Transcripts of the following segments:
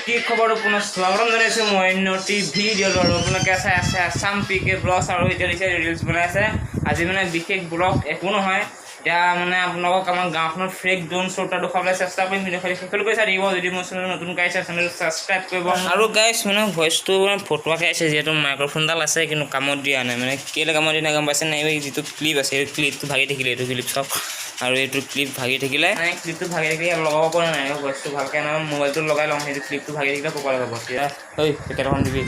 কি খবৰ? পুনৰ স্বাগতম জনাইছোঁ মই অন্য এটি ভিডিঅ'। আৰু আপোনালোকে চাই আছে আছাম পি কে ব্লগছ। আৰু এতিয়া দিছে ৰিলচ বনাই আছে। আজি মানে বিশেষ ব্লগ একো নহয়। এতিয়া মানে আপোনালোকক আমাৰ গাঁওখনৰ ফেক ড্ৰোন শ্বট এটা দেখুৱাবলৈ চেষ্টা কৰিম। ভিডিঅ' খালি শেষলৈকে চাই থাকিব। যদি মোৰ চেনেল নতুনকৈ আহিছে, চেনেলটো ছাবস্ক্ৰাইব কৰিব। আৰু গাইছ, মানে ভইচটো মানে ফটোৱাকৈ আছে, যিহেতু মাইক্ৰফোনডাল আছে কিন্তু কামত দিয়া নাই। মানে কেলৈ কামত দিয়া নাই গম পাইছে নাই? এই যিটো ক্লিপ আছে, সেই ক্লিপটো ভাগি থাকিলে। এইটো ক্লিপ চাওক আৰু এইটো ক্লিপ ভাগি থাকিলে, মানে ক্লিপটো ভাগি থাকিলে লগাব পৰা নাই ভইচটো ভালকৈ। নহয়, মোবাইলটো লগাই লওঁ। সেইটো ক্লিপটো ভাগি থাকিলে ক'ব লাগিব। এতিয়া ঐ, পেকেট এখন দিবি।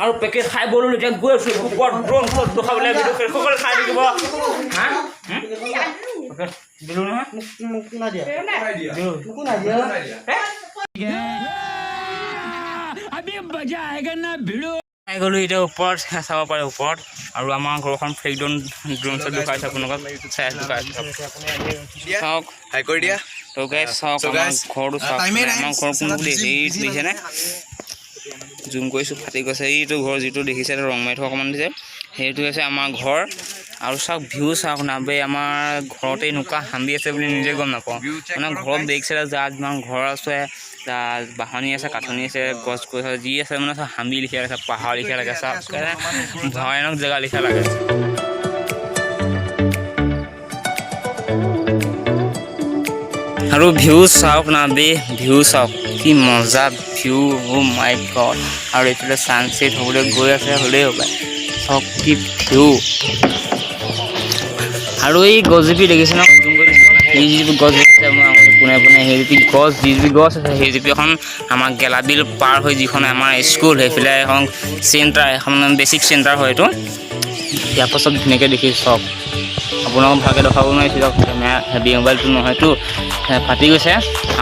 আৰু পেকেট খাই বলো। এতিয়া গৈ আছোঁ ওপৰত ড্ৰোন শ্বট দেখাবলৈ। ভিডিঅ' সকলো চাই থাকিব। হা হুম? পেকেট দিলোঁ নহয়। মোক নাই দিয়া। দিলোঁ। মোকো নাই দিয়া। হে? পাই গ'লো এতিয়া ওপৰত, চাব পাৰে ওপৰত। আৰু আমাৰ ঘৰখন ফেক ড্ৰোন শ্বট দেখুৱাইছে আপোনালোকক। চাই আছোঁ, দেখুৱাইছোঁ, চাওক। হাই কৰি দিয়া। তো গাইছ, চাওক। So আমাৰ guys, ঘৰটো চাওক। টাইমেই নাই। আমাৰ ঘৰ কোনটো বুলি হেৰি দেখিছেনে? জুম কৰিছোঁ, ফাটি গৈছে। এইটো ঘৰ যিটো দেখিছে, ৰং মাৰি থকা অকণমান দিছে, সেইটো হৈছে আমাৰ ঘৰ। আৰু চাওক, ভিউ চাওক না বে। আমাৰ ঘৰতে এনেকুৱা হাবি আছে বুলি নিজে গম নাপাওঁ। মানে ঘৰত দেখিছে, যাৰ যিমান ঘৰ আছে, বাঁহনি আছে, কাঠনি আছে, গছ গছ যি আছে, মানে চব হাবি লিখা আছে, পাহাৰ লিখা লাগে। চাওক, ভয়ানক জেগা লিখা লাগে। আৰু ভিউ চাওক না বে, ভিউ চাওক, কি মজা ভিউ। অ' মাই গড! আৰু এইফালে ছানছেট হ'বলৈ গৈ আছে, হ'লেই হ'ব। চাওক কি ভিউ। আৰু এই গছজুপি দেখিছে ন? জুম কৰি দিছোঁ। সেই যিটো গছ দেখিছে, মই আঙুলি পোনে পোনে সেইজুপি গছ, যিজুপি গছ আছে, সেইজুপি এখন আমাৰ গেলাবিল পাৰ হৈ যিখন আমাৰ স্কুল, সেইফালে এখন চেণ্টাৰ, এখন বেছিক চেণ্টাৰ হয় এইটো। ইয়াৰ পৰা চব ধুনীয়াকৈ দেখিছোঁ, চাওক। আপোনালোকক ভালকৈ দেখাব নোৱাৰিছোঁ, দিয়ক, কেমেৰা হেভি মোবাইলটো নহয়তো, ফাটি গৈছে।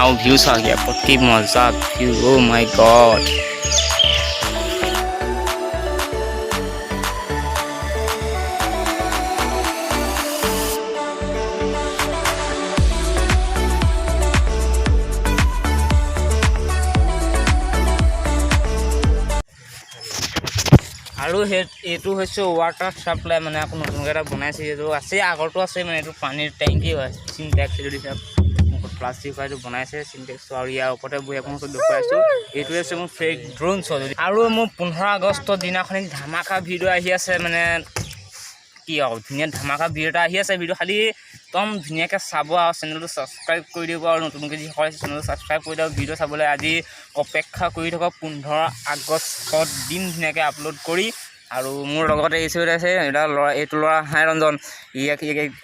আৰু ভিউ চাওক ইয়াৰ পৰা, কি মজা ভিউ। অ' মাই গড! আৰু সেই এইটো হৈছে ৱাটাৰ চাপ্লাই। মানে আকৌ নতুনকৈ এটা বনাইছে। এইটো আছে, আগৰটো আছে। মানে এইটো পানীৰ টেংকি হয়, চিনটেক্স। এইটো দিছে প্লাষ্টিক হয়, এইটো বনাইছে চিনটেক্সটো। আৰু ইয়াৰ ওপৰতে বহি আপোনালোকক দেখুৱাইছোঁ। এইটোৱে হৈছে মোৰ ফেক ড্ৰোন শ্বট। আৰু মোৰ 15 আগষ্টৰ দিনাখনি ধামাকা ভিডিঅ' আহি আছে। মানে কি আৰু, ধুনীয়া ধামাকা ভিডিঅ' এটা আহি আছে। ভিডিঅ' খালি একদম ধুনীয়াকৈ চাব আৰু চেনেলটো ছাবস্ক্ৰাইব কৰি দিব। আৰু নতুনকৈ যিসকলে চেনেলটো ছাবস্ক্ৰাইব কৰি দিব, ভিডিঅ' চাবলৈ আজি অপেক্ষা কৰি থাকক। 15 আগষ্টত দিম ধুনীয়াকৈ আপলোড কৰি। আৰু মোৰ লগতে এইটো আছে, এটা ল'ৰা, এইটো ল'ৰা, হাই ৰঞ্জন। ই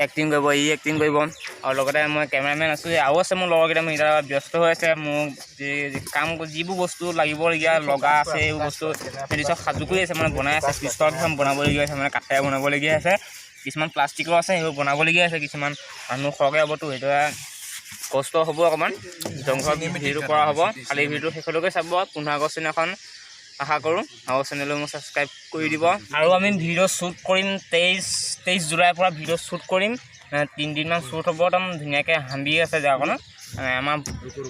এক্টিং কৰিব, ই এক্টিং কৰিব। আৰু লগতে মই কেমেৰামেন আছোঁ। আৰু আছে মোৰ লগৰকেইটা, মোৰ এতিয়া ব্যস্ত হৈ আছে। মোক যি কাম, যিবোৰ বস্তু লাগিবলগীয়া লগা আছে, এইবোৰ বস্তু সিহঁতি চব সাজু কৰি আছে, মানে বনাই আছে। পিষ্টল কিছুমান বনাবলগীয়া আছে, মানে কাঠেৰে বনাবলগীয়া আছে। কিছুমান প্লাষ্টিকৰ আছে, সেইবোৰ বনাবলগীয়া আছে। কিছুমান মানুহ সৰহকৈ হ'বতো, সেইটো কষ্ট হ'ব অকণমান। জংঘলত ভিডিঅ'টো কৰা হ'ব। খালি ভিডিঅ'টো শেষলৈকে চাব 15 আগষ্ট দিনাখন, আশা কৰোঁ। আৰু চেনেলটো মোক ছাবস্ক্ৰাইব কৰি দিব। আৰু আমি ভিডিঅ' শ্বুট কৰিম 23 জুলাইৰ পৰা ভিডিঅ' শ্বুট কৰিম। 3 দিনমান শ্বুট হ'ব। একদম ধুনীয়াকৈ হাবি আছে জেগাখনত। মানে আমাৰ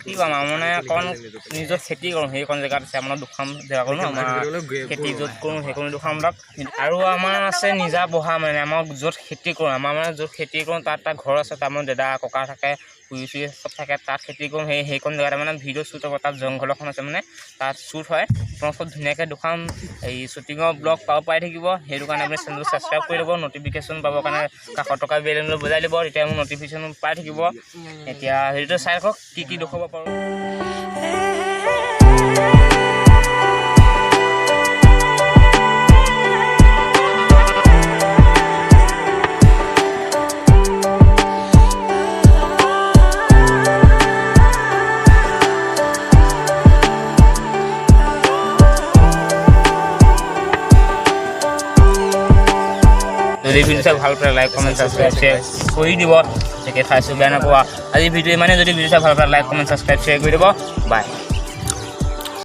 কি ক'ম আৰু, মানে অকণ নিজৰ খেতি কৰোঁ সেইকণ জেগাত আছে। আমাৰ দুখন জেগা কৰোঁ, আমাৰ খেতি য'ত কৰোঁ সেইকণ দুখন বিলাক। আৰু আমাৰ আছে নিজা বহা, মানে আমাৰ য'ত খেতি কৰোঁ, আমাৰ মানে য'ত খেতি কৰোঁ তাত এটা ঘৰ আছে। তাত মোৰ দাদা ককা থাকে, খুৰী চুৰি চব থাকে। তাত খেতি কৰোঁ। সেইকণ জেগাতে মানে ভিডিঅ' শ্বুট হ'ব। তাত জংঘল এখন আছে, মানে তাত শ্বুট হয়। আপোনালোক চব ধুনীয়াকৈ দুখন এই শ্বুটিঙৰ ব্লগ পাব পাই থাকিব। সেইটো কাৰণে আপুনি চেনেলটো ছাবস্ক্ৰাইব কৰি ল'ব। ন'টিফিকেশ্যন পাবৰ কাৰণে কাষত থকা বেল বজাই দিব, তেতিয়া মোৰ ন'টিফিকেশ্যন পাই থাকিব। এতিয়া সেইটো চাই থাকক কি কি দেখুৱাব পাৰোঁ। যদি ভিডিঅ' চাই ভাল পালে, লাইক, কমেণ্ট, ছাবস্ক্ৰাইব, শ্বেয়াৰ কৰি দিব। যেতিয়া খাইছোঁ, বেয়া নাপাবা। আজি ভিডিঅ' ইমানে। যদি ভিডিঅ' চাই ভাল পালে, লাইক, কমেণ্ট, ছাবস্ক্ৰাইব, শ্বেয়াৰ কৰি দিব। বাই।